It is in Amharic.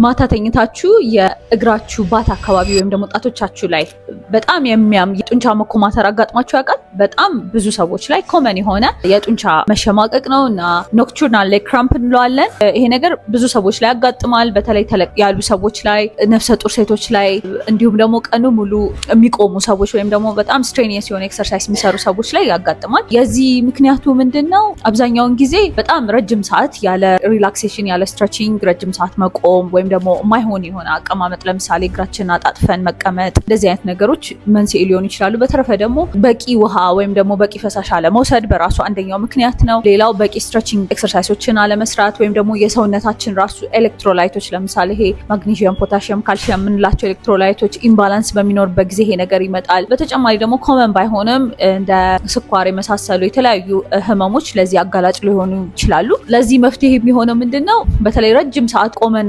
ማታ ተኝታችሁ የእግራችሁ ባት አካባቢ ወይም ደግሞ ጣቶቻችሁ ላይ በጣም የሚያም የጡንቻ መኮማተር አጋጥሟችሁ ያውቃል? በጣም ብዙ ሰዎች ላይ common የሆነ የጡንቻ መሸማቀቅ ነው እና nocturnal leg cramp እንለዋለን። ይሄ ነገር ብዙ ሰዎች ላይ ያጋጥማል። በተለይ ተለቅ ያሉ ሰዎች ላይ፣ ነፍሰ ጡር ሴቶች ላይ፣ እንዲሁም ደግሞ ቀኑ ሙሉ የሚቆሙ ሰዎች ወይም ደግሞ በጣም strenuous የሆነ exercise የሚሰሩ ሰዎች ላይ ያጋጥማል። የዚህ ምክንያቱ ምንድን ነው? አብዛኛውን ጊዜ በጣም ረጅም ሰዓት ያለ relaxation፣ ያለ stretching ረጅም ሰዓት መቆም ወይም ደግሞ የማይሆን የሆነ አቀማመጥ፣ ለምሳሌ እግራችንን አጣጥፈን መቀመጥ፣ እንደዚህ አይነት ነገሮች መንስኤ ሊሆኑ ይችላሉ። በተረፈ ደግሞ በቂ ውሃ ወይም ደግሞ በቂ ፈሳሽ አለመውሰድ በራሱ አንደኛው ምክንያት ነው። ሌላው በቂ stretching exercise ኦችን አለመስራት ወይም ደግሞ የሰውነታችን ራሱ electrolyte ኦች፣ ለምሳሌ ይሄ magnesium፣ potassium፣ calcium የምንላቸው electrolyte ኦች imbalance በሚኖርበት ጊዜ ይሄ ነገር ይመጣል። በተጨማሪ ደግሞ common ባይሆንም እንደ ስኳር የመሳሰሉ የተለያዩ ህመሞች ለዚህ አጋላጭ ሊሆኑ ይችላሉ። ለዚህ መፍትሄ የሚሆነው ምንድን ነው? በተለይ ረጅም ሰዓት ቆመን